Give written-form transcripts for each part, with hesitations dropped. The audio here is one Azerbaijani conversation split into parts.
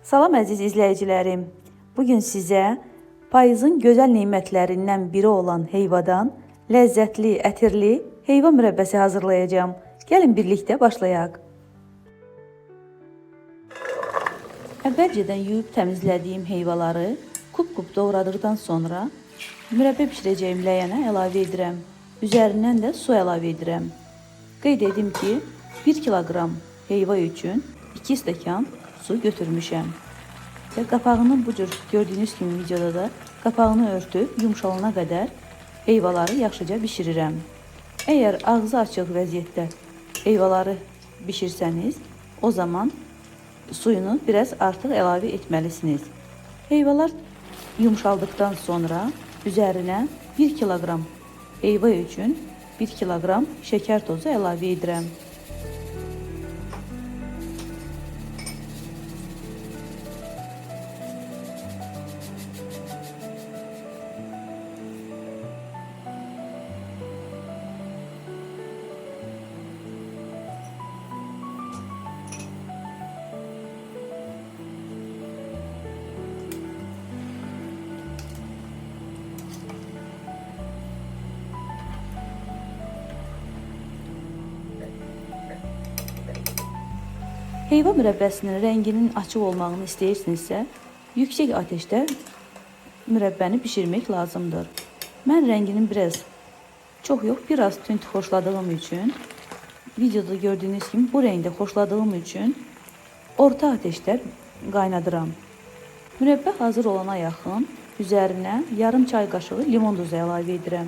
Salam əziz izləyicilərim. Bugün sizə payızın gözəl nemətlərindən biri olan heyvadan ləzzətli, ətirli heyva mürəbbəsi hazırlayacağam. Gəlin birlikdə başlayaq. Əvvəlcədən yuyub təmizlədiyim heyvaları kub-kub doğradıqdan sonra mürəbbə bişirəcəyim ləyənə əlavə edirəm. Üzərindən də su əlavə edirəm. Qeyd edim ki, 1 kiloqram heyva üçün 2 stəkan su götürmüşəm. Və qapağını bu cür gördüyünüz kimi videoda da qapağını örtüb yumşalana qədər heyvaları yaxşıca bişirirəm. Əgər ağzı açıq vəziyyətdə heyvaları bişirsəniz, o zaman suyunu biraz artıq əlavə etməlisiniz. Heyvalar yumşaldıqdan sonra üzərinə 1 kiloqram heyva üçün 1 kiloqram şəkər tozu əlavə edirəm. Heyva mürəbbəsinin rənginin açıq olmağını istəyirsinizsə, yüksək ateşdə mürəbbəni bişirmək lazımdır. Mən rənginin biraz, çox yox, biraz tünd xoşladığım üçün, videoda gördüyünüz kimi bu rəngdə xoşladığım üçün orta ateşdə qaynadıram. Mürəbbə hazır olana yaxın üzərinə yarım çay qaşığı limon duzu əlavə edirəm.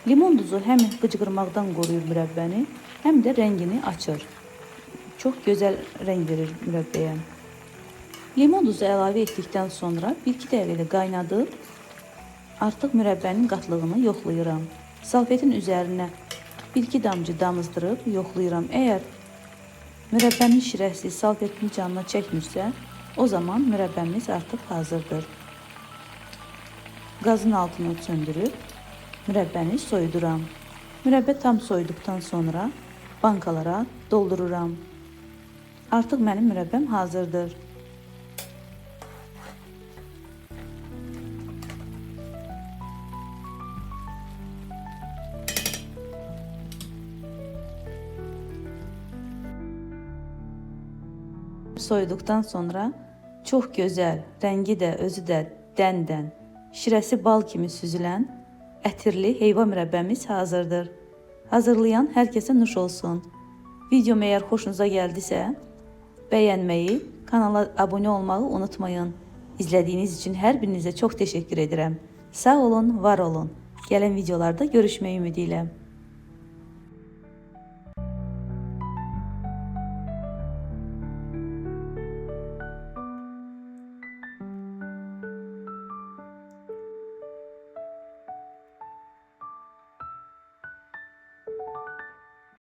Limon duzu həm qıcqırmaqdan qoruyur mürəbbəni, həm də rəngini açır. Çox gözəl rəng verir mürəbbəyə. Limon duzu əlavə etdikdən sonra 1-2 dəqiqə qaynadıb artıq mürəbbənin qatlığını yoxlayıram. Salfetin üzərinə 1-2 damcı damızdırıb yoxlayıram. Əgər mürəbbənin şirəsi salfetin canına çəkmirsə, o zaman mürəbbəmiz artıq hazırdır. Qazın altını söndürüb mürəbbəni soyuduram. Mürəbbə tam soyuduqdan sonra bankalara doldururam. Artıq mənim mürəbbəm hazırdır. Soyuduqdan sonra çox gözəl, rəngi də, özü də dən-dən, şirəsi bal kimi süzülən ətirli heyva mürəbbəmiz hazırdır. Hazırlayan hər kəsə nuş olsun. Videom əgər xoşunuza gəldisə, bəyənməyi, kanala abunə olmağı unutmayın. İzlədiyiniz üçün hər birinizə çox təşəkkür edirəm. Sağ olun, var olun. Gələn videolarda görüşmək ümidi ilə.